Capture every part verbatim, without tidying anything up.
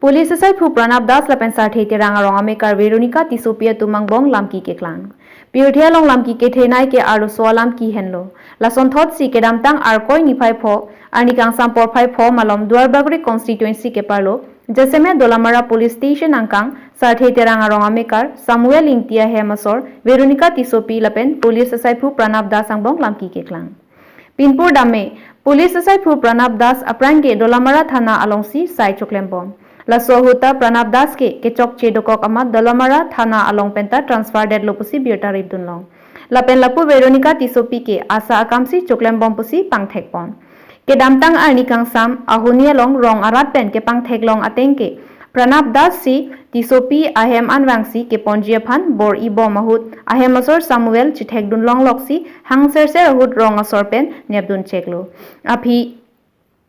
Police asaiphu Pranab Das lapen Sarthe Terang arong amekar Veronica Tissopi atum angbong lamki keklang. Pirthe along lamki kethenei ke arloso alamki henlo. Lasonthotsi kedamtang Arkoi niphai pho, arni kangsam porphai pho malom Duarbagori constituency keparlo, jasemet Dolamara Police Station angkang, Sarthe Terang arong amekar Samuel Ingti ahem asor Veronica Tissopi lapen Police asaiphu Pranab Das angbong lamki keklang. Pinpur dame, Police asaiphu Pranab Das aphrang ke Dolamara Thana alongsi sai choklembom. Laso ahut ta Pranab Das ke kechokche dokok amat Dolamara Thana along penta transfer detlo pusi birta ripdunlong. Lapen lapu Veronica Tissopi ke asa akamsi choklembom pusi pangthekpon. Kedamtang arni kangsam ahuni along rong arat pen kepangtheklong ateng ke Pranab Das si Tissopi ahem anvangsi keponji aphan bor-i bom ahut ahem asor Samuel chethekdunlong loksi hangserser ahut rong asor pen nepdun cheklo. Aphi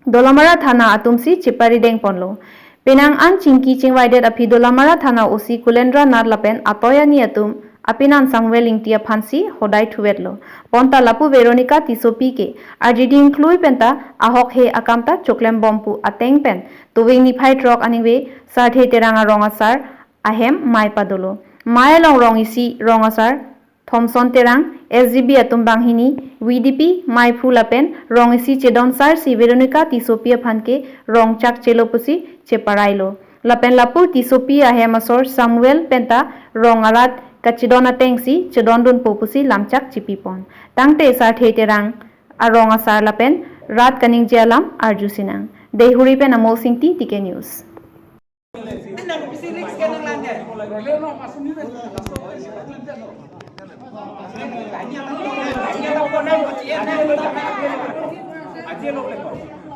Dolamara Thana atumsi cheparidengponlo. Penang an chingki chingvaidet aphi Dolamara Thana O C Kulendra Nath lapen atoi ani atum apinan Samuel Ingti aphansi hodai thuvetlo. Bonta lapu Veronica Tissopi ke arjiding klui penta ahok he akam ta choklembom pu ateng pen toving niphai throk aningve Sarthe Terang arong asar ahem mei padolo. Mei along rong isi rong asar Thomson Terang, S G B atum banghini, V D P, meiphu lapen rong isi chedon sarsi Veronica Tissopi aphan ke rong chakchelo pusi cheparailo. Lapen lapu Tissopi ahem asor Samuel penta rong arat kachedon atengsi chedondunpo pusi lamchak chipipon. Tangte Sarthe Terang arong asar lapen rat kaningje alam arjusinang. Deihori pen Amol Singti, T K News.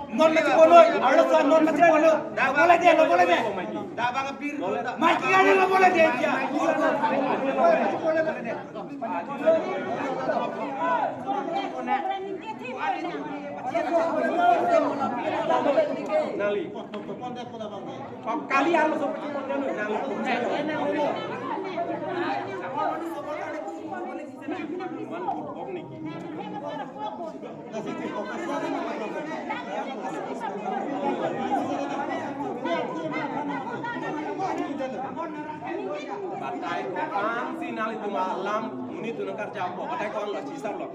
Non mati kono, arlo sa non mati kono. Dah boleh deh, dah boleh deh. Dah bang bir. Mati kan dah boleh deh dia. Nali. Kali alo sopo chipon dano nang. Batai ko-an si nalitum alam monit atum nangkarjap lo. Batai ko-an lo, chisar lo.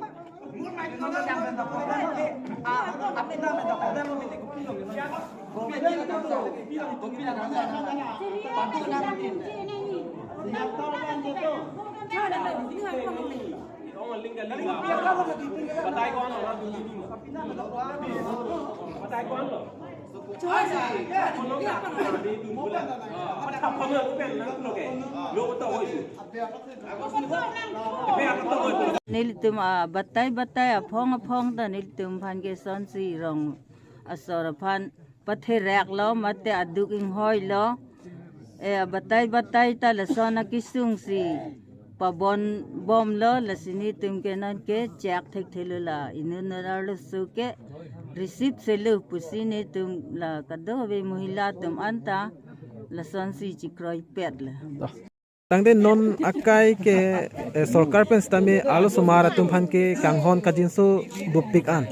Nelitum abatai batai aphong aphong ta nelitum aphan ke sonsi rong asor aphan pathereklo mate aduk inghoilo. E, abatai batai ta lason akesung si pabon bomlo, lasi nelitum ke non ke chak thekthelo la inut arloso ke receive selo pusi nelitum la kadokave mohila atum anta lasonsi chekroipetlo. Tangte non akai ke, eh, sorkar pen sitame arlosomar atum aphan ke kanghon kangjinso dopik an.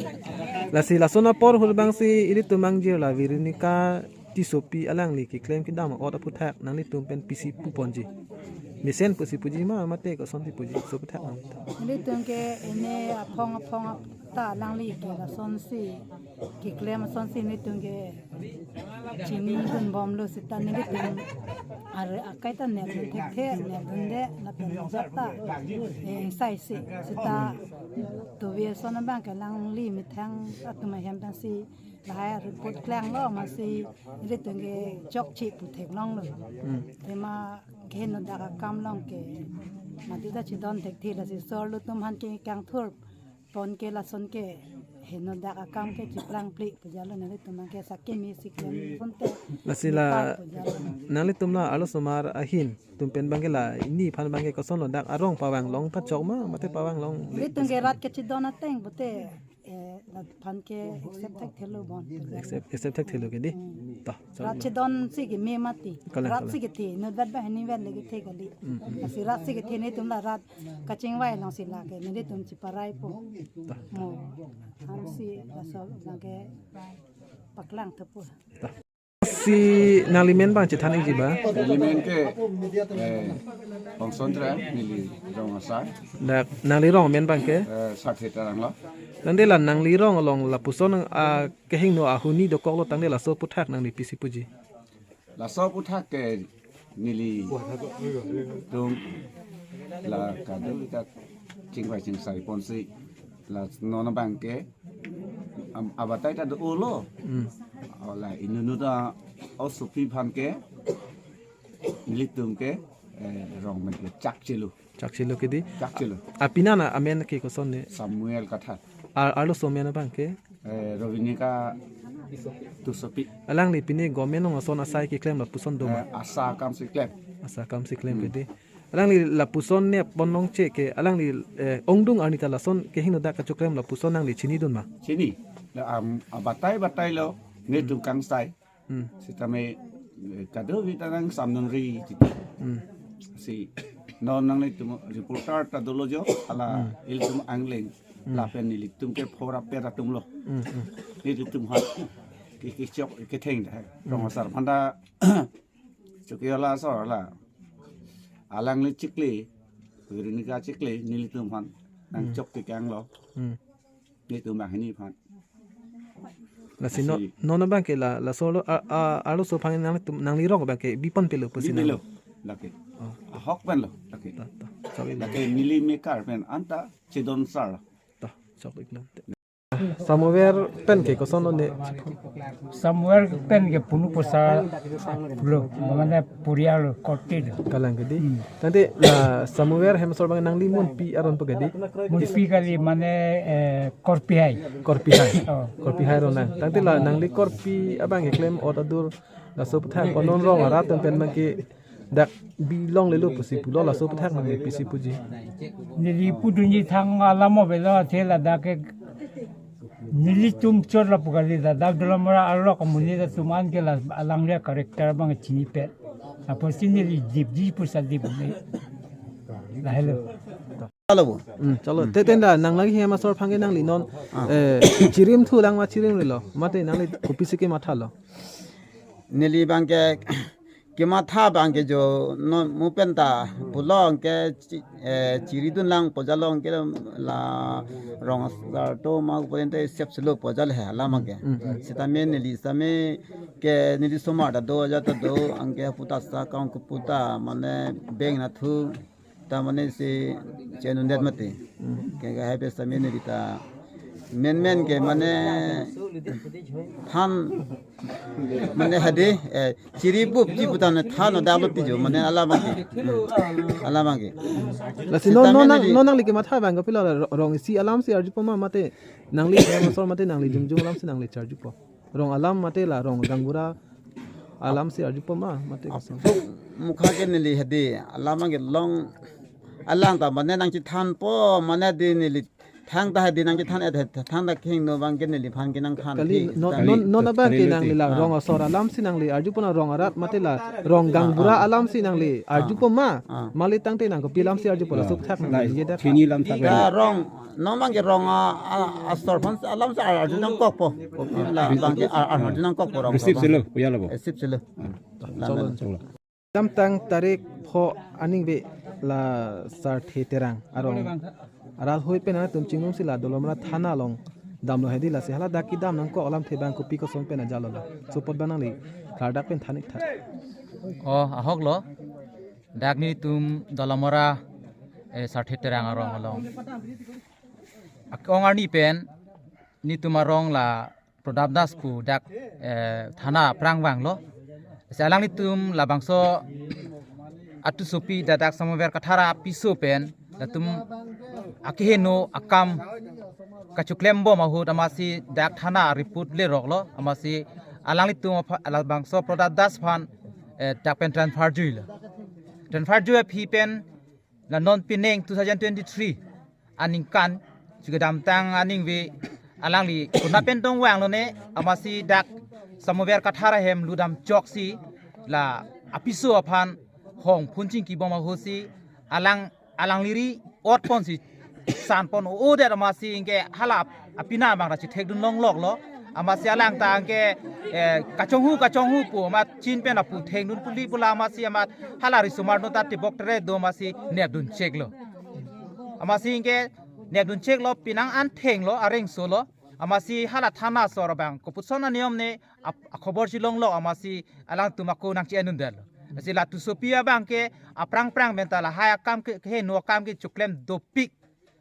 Lasi lason apor ahut abangsi ilitum angjir la Veronica Tissopi alangli keklem kedam a'ot aphuthak nanglitum pen pisi puponji. Mesen pusi puji ma mate kosonsi puji, so aphuthak nang. Nelitum ke ene aphong aphong ta alangli ke lasonsi keklem asonsi nelitum ke chinidun bomlo seta nelitum ar akai ta nepdun thekthe, nepdunde lapen jat ta, eh, ingsaisi seta tuvi ason abang ke alangli methang atum ahem pensi lahai report klanglo, amatsi nelitum ke chokche pu theklonglo. Hmm. Tema kehenodak akam along ke mati ta chedon thekthe, lasi sorlo atum aphan ke kangthur pon ke lason ke henodak akam ke chiplangple pu jalo, nelitum ke sakimi siklem pon te. Lasi la nelitum la arlosomar ahin atum pen abang ke la neliphan abang ke kosonlo, dak arong pavanglong pachok ma mate pavanglongle? Nelitum ke rat kachedon ateng pute, eh, laphan ke accept thekthelo bon. Accept, accept thekthelo ke dei. Hmm. Ta, rat chedonsi keme mati. Kalang, rat kalang. Si kethe, inutvet ba hinivet le kethe kali. Hmm. Lasi rat si kethe nelitum la rat kachingvai alongsi lake nelitum cheparaipo. Ta. Mo, hamsi laso abang ke paklang thupo. Ta. Si nangli men abang chethan ikji ba? Neli men ke, eh, Pongson Terang, neli rong asar. Dak nangli rong men abang ke? Eh, Sarthe Terang lo. Tangte la nangli rong along lapuson, ah, kehingno ahuni dokoklo, tangte laso aphuthak nangli pisi puji? Laso aphuthak ke nelitum la kadokave ta chingvai chingsai ponsi la non abang ke, am, abatai ta do-olo. Hmm. Ola inunu ta osopi aphan ke nelitum ke, eh, rong men ke chakchelo. Chakchelo ke dei. Chakchelo. Apinana amen ke koson ne? Samuel Kathar. Ar, arloso amen abang ke? Eh, Rovinika Tissopi. Alangli pine government along ason asai keklem lapuson do ma? Eh, asa akam si klem. Asa akam si klem ke dei. Alangli lapuson ne pon longche ke, alangli, eh, ongdung arni ta lason kehingno dak kachoklem lapuson nangli chinidun ma? Chini. La, am, abatai batai lo, netum kangsai. Hmm. Sitame, eh, kadokave ta nangsamdun ri titi. Hmm. Si non nanglitum reporter ta dolo jo, hala ilitum angling. Hmm. Lapen nelitum ke phora pera atum lo. Hmm, hmm. Nelitum ha ke, kechok ketheng dak. Hmm. Rong asar aphan ta chokche, hala asor la. Alangli chikli, Rovinika chikli, nelitum aphan nangchok kekang lo. Hmm. Nelitum banghini aphan. Lasi non, lasi non abang ke la, laso lo, a, a, arloso aphan nangtum, nangli rong abang ke bi ponpe lo pusi nang. Bi ponpe lo, lake. Oh. Ahok pen lo, lake. Ta, ta. Sorry, lake. Lake neli mekar pen anta chedon sar. Ta, sorry, lake. Samuel pen ke koson lo ne? Samuel pen ke punu posa lo, mane porial korte lo. Kalang ke dei. Hmm. Tangte la Samuel hem asor abang nangli munpi aron po ke dei? Munpi kali mane, eh, korpi hai. Korpi hai. Oh. Korpi hai aron nang. Tangte la nangli korpi abang keklem ot adur laso aphuthak konon rong arat atum pen abang ke dak bi longlelo pusi pulo, laso aphuthak nangli pisi puji? Neli pudunji thang alam avelo, athe ladak ke nelitum chot lapu kali, ladak Dolamara arlo amonit atum an ke la alangli character abang chinipet. Apotsi neli dipji pusi dip ne. Lahelo. Chalo bo. Hmm, chalo. Te tenda nang lagi hem asor aphan ke nangli non, ah, eh, chirimthulang ma chirimrilo? Mate nangli kopisi kematha lo? Neli abang ke kematha abang ke jo non mu pen ta pulo ke chi-, eh, chiridunlang pu jalo ke la rong asar atum ma pu ente sep selo pu jalo he alam ke. Hmm, hmm. Sitame neli sitame ke neli osomar ta do, aja ta do, anke puta sa kang kuputa mane beng na thu ta mane si chenundet mati. Hmm. Ke kahai pen sitame neli ta menmen ke mane than mane hade, eh, chiri bup ji pu ta ne than no dalo ti jo mane alam abang ke. Hmm. Alam abang ke. Lasi non, sitame non nang, neli non nangli kematha abang kopilo, ro-, rong isi alam si arjupo ma mate nangli hem asor mate nangli jongjong alam si nangli charjupo? Rong alam mate la rong gaonbura alam si arjupo ma mate koson? Aphrang mukha ke neli hade alam abang ke long alang ta mane nangchethanpo mane dei neli thangta hade nangchethan et het thangta kehingno abang ke neliphan ke nangthan kali, thi non, sitame non, non abang ke kali nangli lo la ti. Ah. Rong asor alam si nangli arjupo na rong arat mate la rong gaonbura, ah, ah, alam si nangli, ah, arjupo ma? Ah. Mali tangte nang kopi alam si arjupo, ah, laso aphuthak nangli, lai, je dak chini lam thak ta lai. Rong, non abang ke rong a, a, asor aphan alam si arju nangkokpo. Kopi la abang ke ar, arju nangkokpo rong. Receive asor selo, aphan. Puya lo bo. Receive selo. Ah. Lam, chalo, lam. Chalo. Kedamtang tarik pho aningve la Sarthe Terang arong arat hoi pen nangtum chingnumsi la Dolamara thana along damlo hedi, lasi hala dak kedam nangkok alamthe abang kopi koson pen ajalo la? Support abang nangli klardak pen than ik tha. Oh, ahok lo. Dak netum Dolamara, eh, Sarthe Terang arong along ak-ong arni pen netum arong la Prodap Das pu dak, eh, thana aphrang vanglo. Si alanglitum labangso atusopi dak, dak Samuel Kathar apiso pen latum akehingno akam kachoklem bom ahut amatsi dak thana report leroklo, amatsi alanglitum apha-, labangso Prodap Das aphan, eh, dak pen transfer juilo. Transfer jui aphi pen la non pining two thousand twenty-three aningkan, chu kedamtang aningve alangli konat pen tong vanglo ne, amatsi dak Samuel Kathar ahem lutdam choksi la apiso aphan hong phun chingki bom ahutsi alang, alangli ri ot ponsi san pon o-o det, amatsi anke hala apina abang ta chethekdun longloklo. Amatsi alang ta anke, eh, kachonghu kachonghu pu amat chin pen apu thengdun puli pula amatsi amat hala risomar no ta tibok tere do amatsi nepdun cheklo. Amatsi anke nepdun cheklo, penang an thenglo, areng solo. Amatsi hala thana asor abang kopuson aniyom ne ap-, akhobor si longlo amatsi alangtum ako nangchi-endun detlo. Amatsi la Tusopi abang ke aphrang phrang pen ta lahai akam ke, keheno akam ke choklem dopik.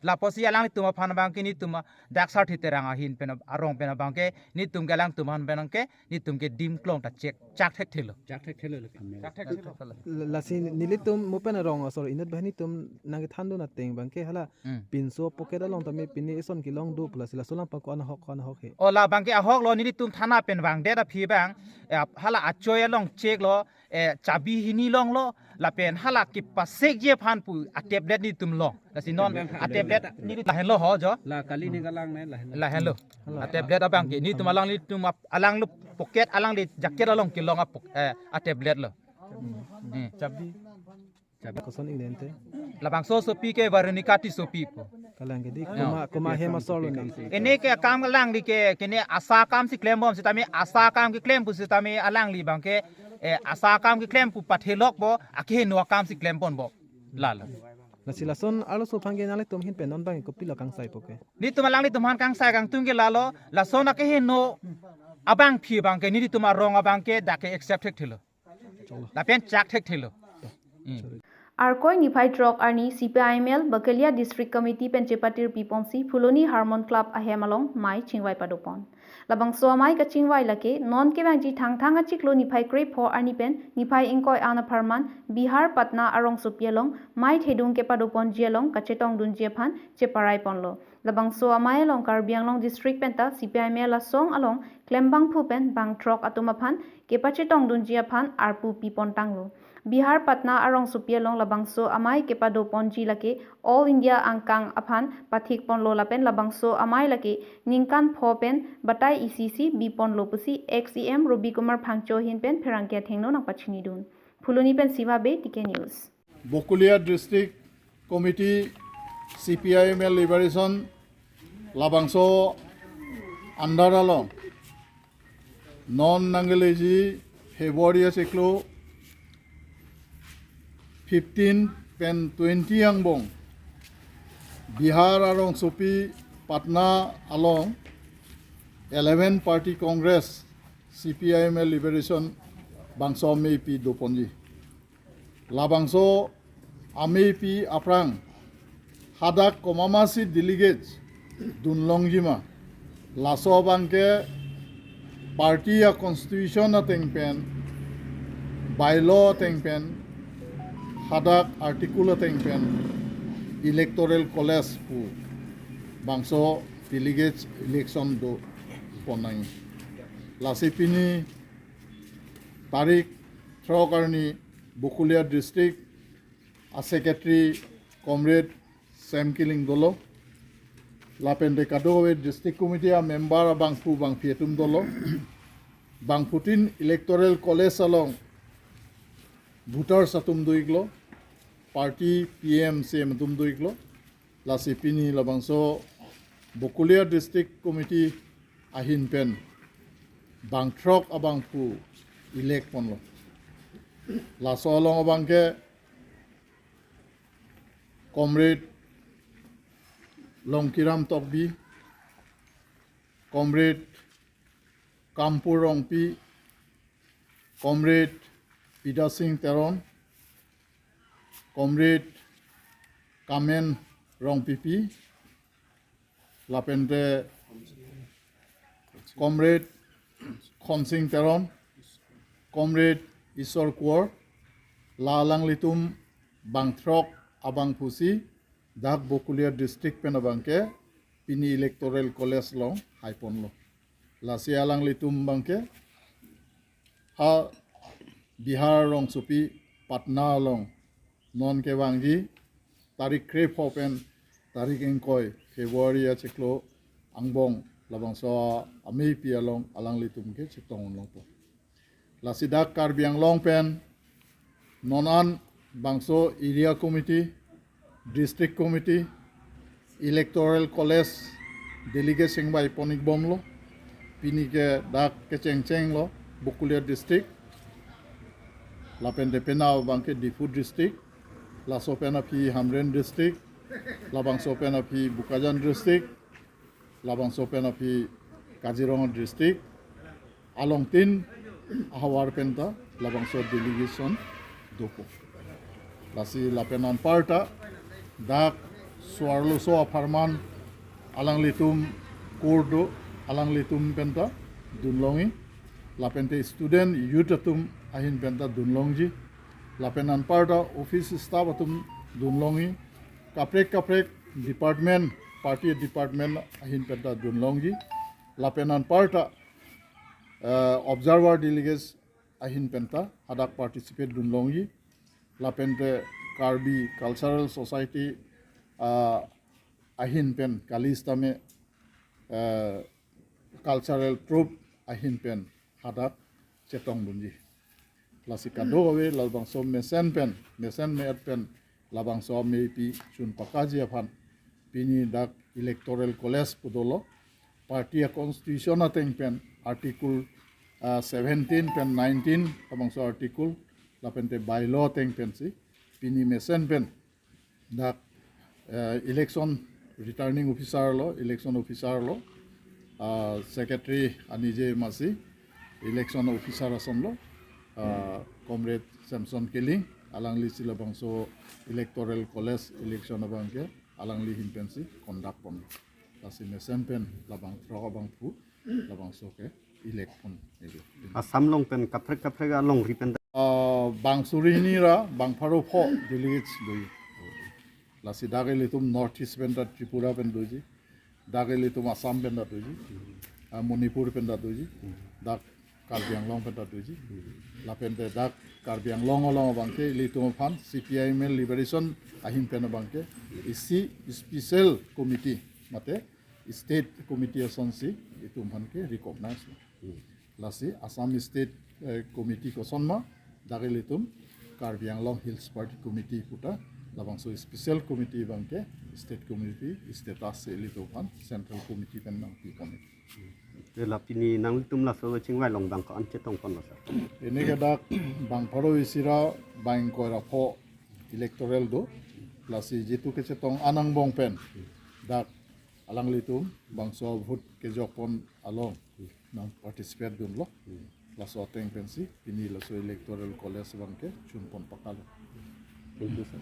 Lapusi alanglitum aphan abang ke netum a dak Sarthe Terang ahin pen ab-, arong pen abang ke netum ke alangtum aphan pen ke netum ke dim klong ta chek chak thekthelo. Chak thekthelo le. Chak thekthelo. La-, lasi nelitum mo pen arong asor inut banghini atum nangkethandun ateng abang ke hala Hmm. pinso pocket along tame pini ison kelong do pu lasi laso lang abang ko-an ahok ko-an ahok he. O la abang ke ahok lo, nelitum thana pen vangdet aphi abang, eh, hala achoi along cheklo, eh, chabi hini longlo, lapen hala kepasekji aphan pu a-tablet netum long. Lasi non tablet a-tablet tablet. Neli lahenlo ho jo. La kali ni kalang ne lahen. Lahenlo. Hala. A-tablet abang ke netum alanglitum ap-, alangli pocket alangli jacket along kelong a pok-, eh, a-tablet lo. Hmm. Chabi. Chabi koson ingnente. Labangso asopi ke Veronica Tissopi pu. Kalang ke di Ya. Kuma, kuma hem asor lo ne. Ene ke akam alangli ke, kene ASHA akam si klembom sitame ASHA akam keklem pu sitame alangli abang ke, eh, ASHA akam keklem pu pathelok bo, akeheno akam si klemponpo. Lalo. Lasi lason arloso aphan ke nanglitum ahin pen non abang kopilo kangsai po ke. Netum alanglitum aphan kangsai kangtung ke lalo, lason akeheno abangpi abang ke netum arong abang ke dak ke accept thekthelo. Lapen chak thekthelo. Hmm. Arkoi niphai throk arni C P I M L Bakalia District Committee pen chepatir piponsi Phuloni Harmon Club ahem along mei chingvai padopon. Labangso amei kachingvai lake non kevangji Thangthang achiklo niphai krepho arni pen niphai ingkoi an apharman Bihar Patna arongsopi along mei thedung kepadoponji along kachetongdunji aphan cheparaiponlo. Labangso amei along Karbi Anglong District penta C P I M L asong along klembangphu pen bangthrok atum aphan kepachetongdunji aphan arpu pipontanglo. Bihar Patna arongsopi along labangso amei kepadoponji lake All India angkang aphan pathikponlo lapen labangso amei lake ningkan pho pen batai isi isi biponlo pusi ex E M Robi Kumar Phangcho ahin pen pherangke athengno nangpachinidun. Phuloni pen Siva Bey, T K News. Bokulia District Committee C P I M L Liberation labangso under along non nangkeleji February achiklo fifteen pen twenty angbong Bihar arongsopi Patna along eleven Party Congress C P I M L Liberation bangso ameipi doponji. Labangso ameipi aphrang hadak komatmasi delegate dunlongji ma, laso abang ke party a constitution ateng pen, bylaw ateng pen, hadak article ateng pen electoral college pu bangso delegate election dopon nangji. Lasi pini tarik throk arni Bokulia District a Secretary Comrade Sam Killing dolo, lapen te kadokave District Committee a member abangphu bangphi atum dolo, bangphutin Electoral College along voters atum do-iklo, party P M C M atum do-iklo, lasi pini labangso Bokulia District Committee ahin pen bangthrok abangphu elect ponlo. Laso along abang ke Comrade Longkiram Tokbi, Comrade Kampur Rongpi, Comrade Pidasing Teron, Comrade Kamen Rongpipi, lapen te Comrade Khonsing Teron, Comrade Isor Kuor, la alanglitum bangthrok abangphusi dak Bokulia District pen abang ke pini Electoral College along haiponlo. Lasi alanglitum abang ke ha Bihar rongsopi Patna along non kevangji tarik krepho pen tarik ingkoi February achiklo angbong labangso ameipi along alanglitum ke chetong longpo. Lasi dak Karbi Anglong pen non an bangso area committee, district committee, electoral college delegate chingvai pon-ikbomlo. Pini ke dak kechengcheng lo Bakulia district, lapen de penap abang ke Diphu district, laso pen aphi Hamren district, labangso pen aphi Bokajan district, labangso pen aphi Kaziranga district, alongtin ahavar penta labangso delegation dopo. Lasi lapen anparta dak so-arloso apharman alanglitum kordo, alanglitum penta dunlongji, lapente student youth atum ahin penta dunlongji, lapen anparta office staff atum dunlongji, kaprek kaprek department, party department ahin penta dunlongji, lapen anparta uh, observer delegates ahin penta hadak participate dunlongji, lapente Karbi Cultural Society uh, ahin pen kali sitame uh, cultural troupe ahin pen hadak chetongdunji. Lasi kadokave labangso mesen pen, mesen me-et pen labangso ameipi chun pakaji aphan pini dak Electoral College pu dolo, party a constitution ateng pen article uh, seventeen pen nineteen labangso article, lapente bylaw ateng pensi pini mesen pen dak uh, election returning officer lo, election officer lo, uh, secretary anije masi election officer ason lo, uh, Comrade Samson Killing, alanglisi labangso Electoral College election abang ke alangli ahin pensi conduct pon. Lasi mesen pen labang throk abangphu labangso ke elect pon. Assam along pen kaprek kaprek alongri pen. Uh, bang suri hini ra bang pharo pho delegates doji. Lasi dak ilitum North East penta Tripura pen doji, dak ilitum Assam penta doji, uh, Manipur penta doji, dak Karbi Anglong penta doji. Lapente dak Karbi Anglong along abang ke ilitum aphan C P I M L Liberation ahin pen abang ke isi special committee mate state committee asonsi itum aphan ke recognize. Lasi Assam State uh, Committee kosonma dak ilitum Karbi Anglong Hills Party Committee puta labangso special committee abang ke state committee status si ilitum aphan central committee pen nangpi pon. Te la pini nanglitum laso chingvai along bang ko-an chetong pon lo sir? Pini ke dak bang pharo isi ra bang ingkoi ra pho electoral do. Lasi jitu kechetong an angbong pen dak alanglitum bangso vote kejok pon along nang participate dunlo. Laso ateng pensi pini laso Electoral College abang ke chun pon pakalo. Thank you, sir.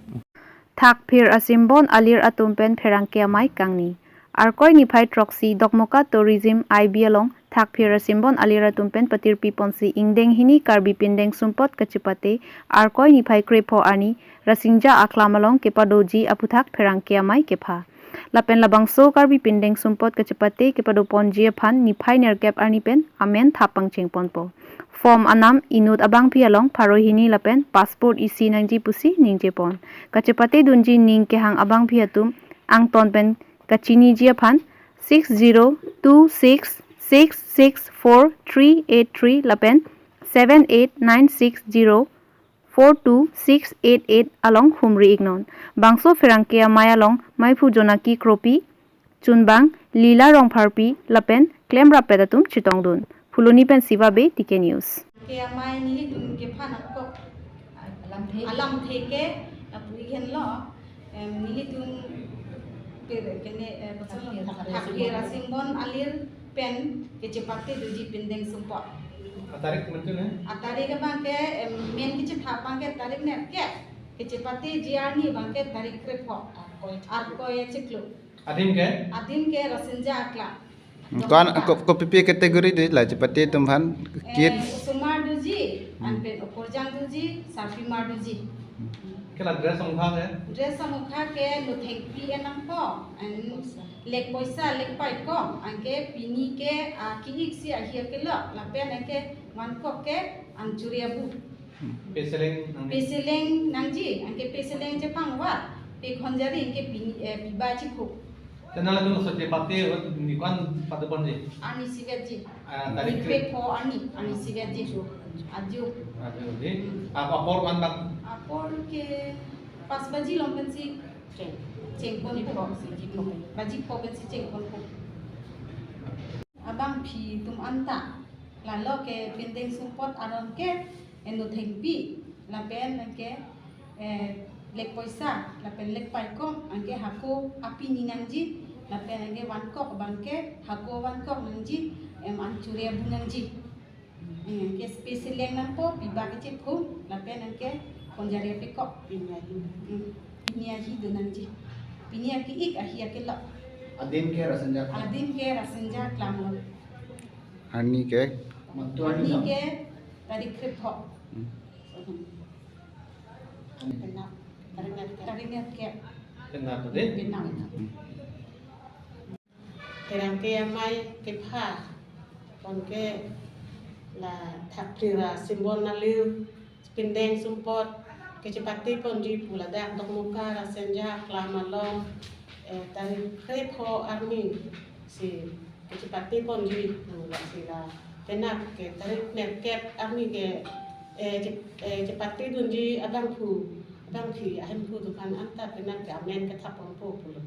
Thakphir asimbon alir atum pen pherangke amei kangni. Arkoi niphai throksi Dokmoka Tourism I B along Thakphir asimbon alir atum pen patirpi ponsi ingdeng hini Karbi pindeng sumpot kachepate Arkoi niphai krepho arni Rasingja Aklam along kepadoji aphuthak pherangke amei kepha. Lapen labangso Karbi pindeng sumpot kachepate kepado ponji aphan niphai nerkep arni pen amen thap pangcheng ponpo. Form anam inut abangpi along pharo hini lapen passport isi nangji pusi ningje pon. Kachepate dunji ning kehang abangpi atum angton pen kachiniji aphan six zero two six six six four three eight three lapen seven eight nine six zero four two six eight eight along humri iknon. Bangso pherangke amei along meiphu Jonaki Kropi, chunbang Lila Rongpharpi lapen klemrappet atum chetongdun. Phuloni pen Siva Bey, T K News. Ke amei nelitum kephan ako. Alamthe. Alamthe ke lapu ikhen lo. Em, nelitum ke, kene, eh, Thakphir asimbon alir pen kachepate doji pindeng sumpot. Atarik mentu ne? Atarik abang ke, em, men kachethap abang ke tarik nerkep. Kachepate ji arni abang ke tarik krepho. Arkoi. Arkoi achiklo. Adim ke? Adim ke Rasingja Aklam. Ko-an, ko, kopipi category doji la chepate atum aphan? Eh, kit? Osomar doji, hmm, anpen okorjang doji, sarpimar doji. Ke la dress angkha ke? Dress angkha ke lo thengpi enangpo, an lek poisa lek pai kom, anke pini ke, ah, ki-ik si ahi akelo, lapen anke vangkok ke an churi abu. Peseleng nangji. Peseleng nangji, anke peseleng chepangvat, pekhonjari anke pini, eh, piba chikuk. Te nanglitum laso chepate ni ko-an pado ponji? Arni isivet ji. Ah, tarik ni krepho arni, arni isivet ji. Ajo. Ajo ji. Hmm. Ap-, apor ko-an bang? Apor ke pas baji along pensi cheng, cheng ponpo. Baji pho pensi cheng ponpo. Ab, Bangphi atum anta, lalo ke pindeng sumpot aron ke eno thengpi, lapen anke, eh, lek poisa, lapen lek paikong, anke hako apini nangji, lapen anke vankok abangke hako vankok nangji, em an churi abu nangji. Eh, anke space leng nangpo, pibak kachethum, lapen anke konjari apikok. Pini ahi. Hmm. Pini ahi do nangji. Pini ake-ik ahi akelo. Adim ke Rasinja. Adim ke Rasinja Klamlo. Arni ke? Matu arni Arni ke tarik krepho. Hmm. Penap. Tarik net ke. Tarik net ke. Penap tadi? Penap. Hmm. Pherangke amei kepha, anke la thakphli ra simbon alir, pindeng sumpot kechepate ponji pu ladak Dokmoka Rasinja Klam along, eh, tarik krepho arni si kechepate ponji pu, lasi la penap ke tarik nerkep arni ke, eh, che-, eh, chepate dunji abangphu, abangphi ahemphu atum aphan anta penap ke amen kethap ponpo pulo.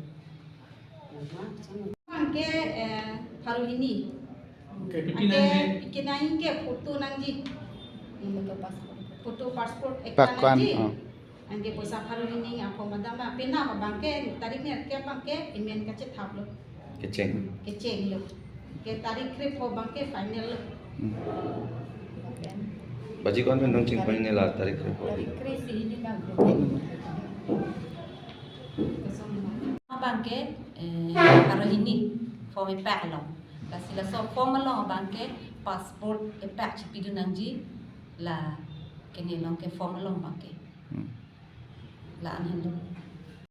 Anke, eh, pharo hini. Anke piki nang ke, piki nang ke photo nangji. Hmm. Photo passport. Photo passport ekta nangji. Pakwan, oh. Anke poisa pharo hini apho madam ma penap abangke tarik nerkep abangke amen kachethaplo. Kecheng. Kechenglo. Ke tarik krepho abangke final lo. Hmm. Baji ko-an pen dong chingpon ne la tarik krepho? Tarik kre si hini bang. Abangke, eh, pharo hini form epak along. Lasi laso form along abangke passport epak chepidun nangji, la kene along ke form along abangke. Hmm. La-an henlo.